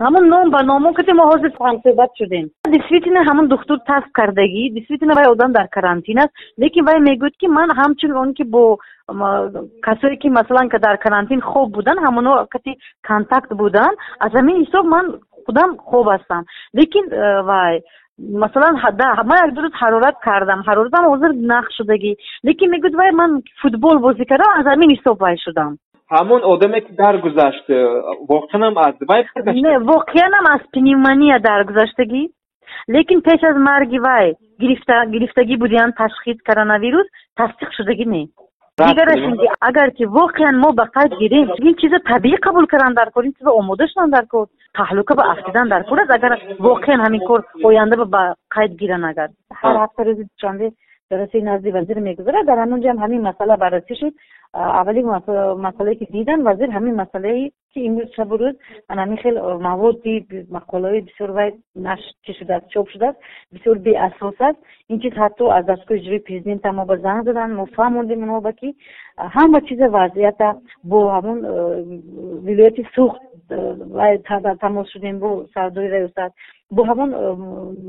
Ҳамун ном ба номон кати мо ҳозир ҳамсӯҳбат шудем. Действительно, ҳамун духтур тест кардагӣ, действительно, вай одам дар карантин аст, лекин вай мегӯяд, ки ман ҳамчун он ки бо касое ки, масалан, дар карантин хоб буданд, ҳамоно кати контакт буданд, аз ҳамин ҳисоб ман худам хоб ҳастам. Лекин вай, масалан, ман як ду рӯз ҳарорат кардам, ҳароратам ҳозир нақ шудагӣ, лекин мегӯяд вай, ман футбол бозӣ кардам, аз ҳамин ҳисоб вай шудам. Ҳамон одаме ки даргузашт, воқеанам аз вай? Не, воқеанам аз пневмония даргузаштагӣ, лекин пеш аз марги вай гирифтагӣ будиян ташхис, коронавирус тасдиқ шудагӣ не. Дигараш ин ки агар ки воқеан мо ба қайд гирем, ин чиза табиӣ қабул кардан дар кор, ин чиза омода шудан дар кор, таҳлука ба афтидан дар кор аст, агар воқеан ҳамин кор оянда ба қайд гиран. Агар ҳар ҳафта рӯзи душанбе ҷаласаи назди вазир мегузарад, дар ҳамон ҷо ҳам ҳамин масъала баррасӣ шуд. Аввалин масъалае ки дидан вазир, ҳамин масъалае ки имрӯз шабу рӯз ан ҳамин хел маводи, мақолаҳои бисёр вай нашр чӣ шудааст, чоп шудааст, бисёр беасос аст ин чиз. Ҳатто аз дастгоҳи иҷроии президента мо ба занг заданд, мо фаҳмондем онҳо ба ки ҳама чиза, вазъията бо ҳамон вилояти Суғд вай тамос шудем, бо сардори раёсат, бо ҳамон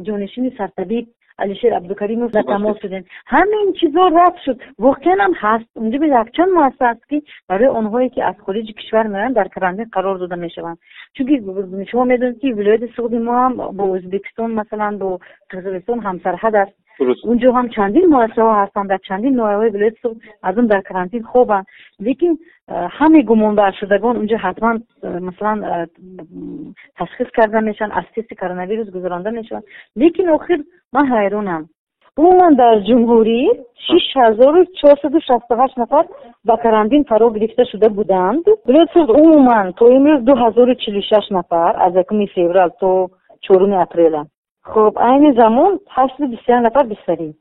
ҷонишини сартабиб Алишер Абдукаримов дар тамос шудем, ҳамин чизо рад шуд. Воқеан ҳам ҳаст, унҷо якчанд муассиса аст, ки барои онҳое ки аз хориҷи кишвар меоянд, дар карантин қарор дода мешаванд, чунки шумо медонед, ки вилояти Суғди мо ҳам бо Ӯзбекистон, масалан, бо Қирғизистон ҳамсарҳад аст. Унҷо ҳам чандин муассисаҳо ҳастанд, дар чандин ноҳияҳои вилояти Суғд мардум дар карантин хобанд, лекин ҳамаи гумонбаршудагон унҷо ҳатман, масалан, ташхис карда мешаванд, аз тести коронавирус гузаронда мешаванд. Лекин охир ман ҳайронам, умуман дар ҷумҳурӣ 6468 нафар ба карантин фаро гирифта шуда буданд. Вилояти Суғд умуман то имрӯз 2046 нафар, аз 1 феврал то 4 апрела. Хуб, айни замон 821 нафар бистарӣ.